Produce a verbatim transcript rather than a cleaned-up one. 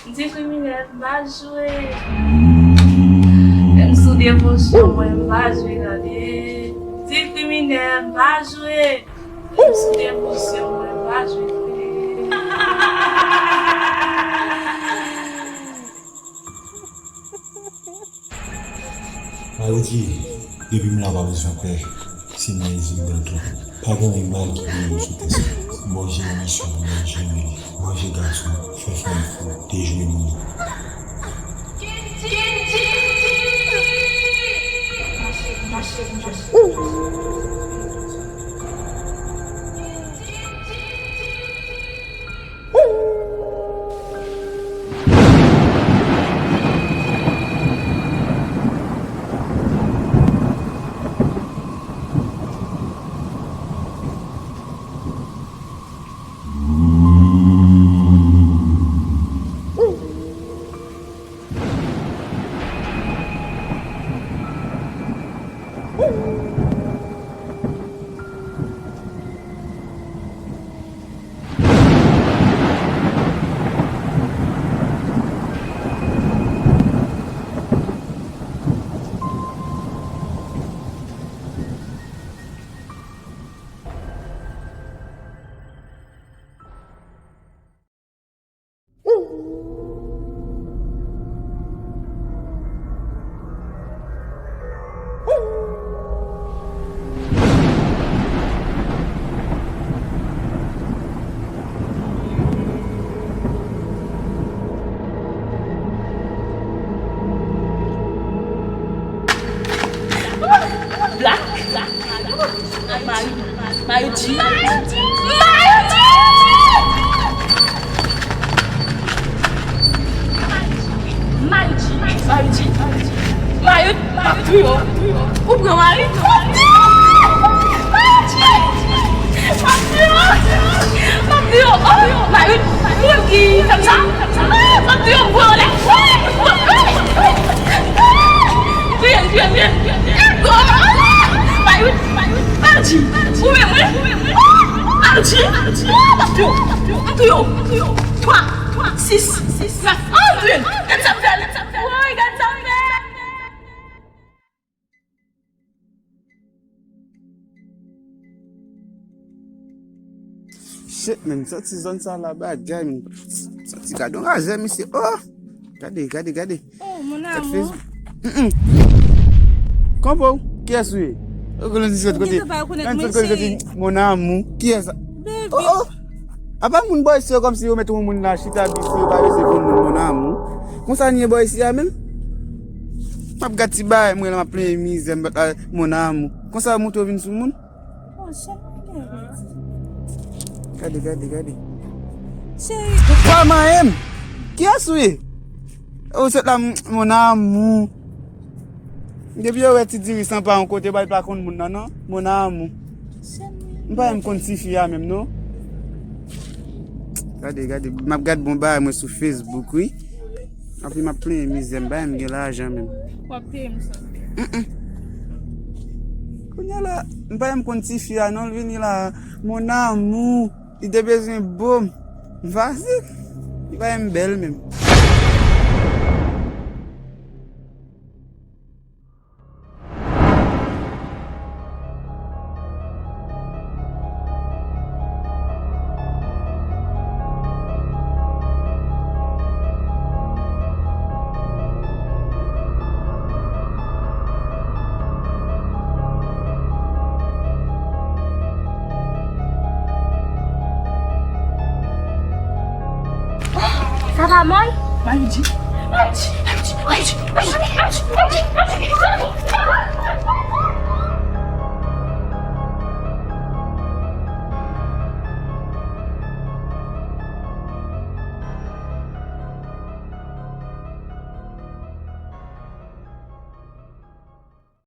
M di kriminèl, m pa jwe. M sou devosyon mwen, m pa jwe, gade. M di kriminèl, m pa jwe. M sou devosyon mwen, m pa jwe. Mayoudi, depi m la pa bezwen pè, se Mayoudi Danton. Pa gen anyen mal ki pou rive sou tè sa. Bondye misyon pou mwen jere li. Bondye gason, fè fanm fou, dejwe moun. Black. Mayoudi. Mayoudi. Mayoudi. Mayoudi. Mayoudi. Mayoudi. Ou pran Mayoudi. Mayoudi. M ap di w. M ap di w. Oh, Mayoudi. Ou menm ki fè m sa? M ap di w, m pran w lè. Touye m, touye m, touye m. Mayoudi. Mayoudi. Ou menm, wi. Mayoudi. Oh, m ap di w. M ap di w. M ap di w. Twa, twa, sis, nèf. Oh, m touye l. Gad sa m fè l. Woy, gad sa m fè l. Shit, man, sòti zòn sa la bagay, man. Sòti gade yon razè, mesye. Oh! Gade, gade, gade. Oh, mon amour. Mm, mm. Konpò, kiyès ou ye? Ou konnen ti sòt kote? Ou gentan pa rekonèt mwen, cheri. Mon amour. Kiyès sa? Baby. Oh, oh. Apa moun bò isi yo kòmsi yo met yon moun la chita bisi yo pa bezwen konn moun, mon amour. Konsa n ye bò isi a menm? M ap gad ti bagay mwen la, m ap plenyen mizè, m pa, mon amour. Konsa yo monte yo vin sou moun? Oh, chèf mwen gen. Gade, gade, gade. Cheri. Kòman em? Kiyès ou ye? Ou sot la, m, mon amour. Depi yo wè ti diri san pa yon kote, bay pa konn moun nan, non. Mon amour. M pa menm konn ti fi a menm, non. Gade, gade. M ap gad bon bagay mwen sou Facebook, wi. Anpi m ap plenyen mizè, m pa menm gen lajan menm. W ap peye m sa. Mm, mm. Kounye a la, m pa menm konn ti fi a, non, l vini la. Mon amour. Li te bezwen bo m. Fasil. Li pa menm bèl menm. Sa va, Moy? Mayoudi. Mayoudi. Mayoudi. Mayoudi. Mayoudi. Mayoudi.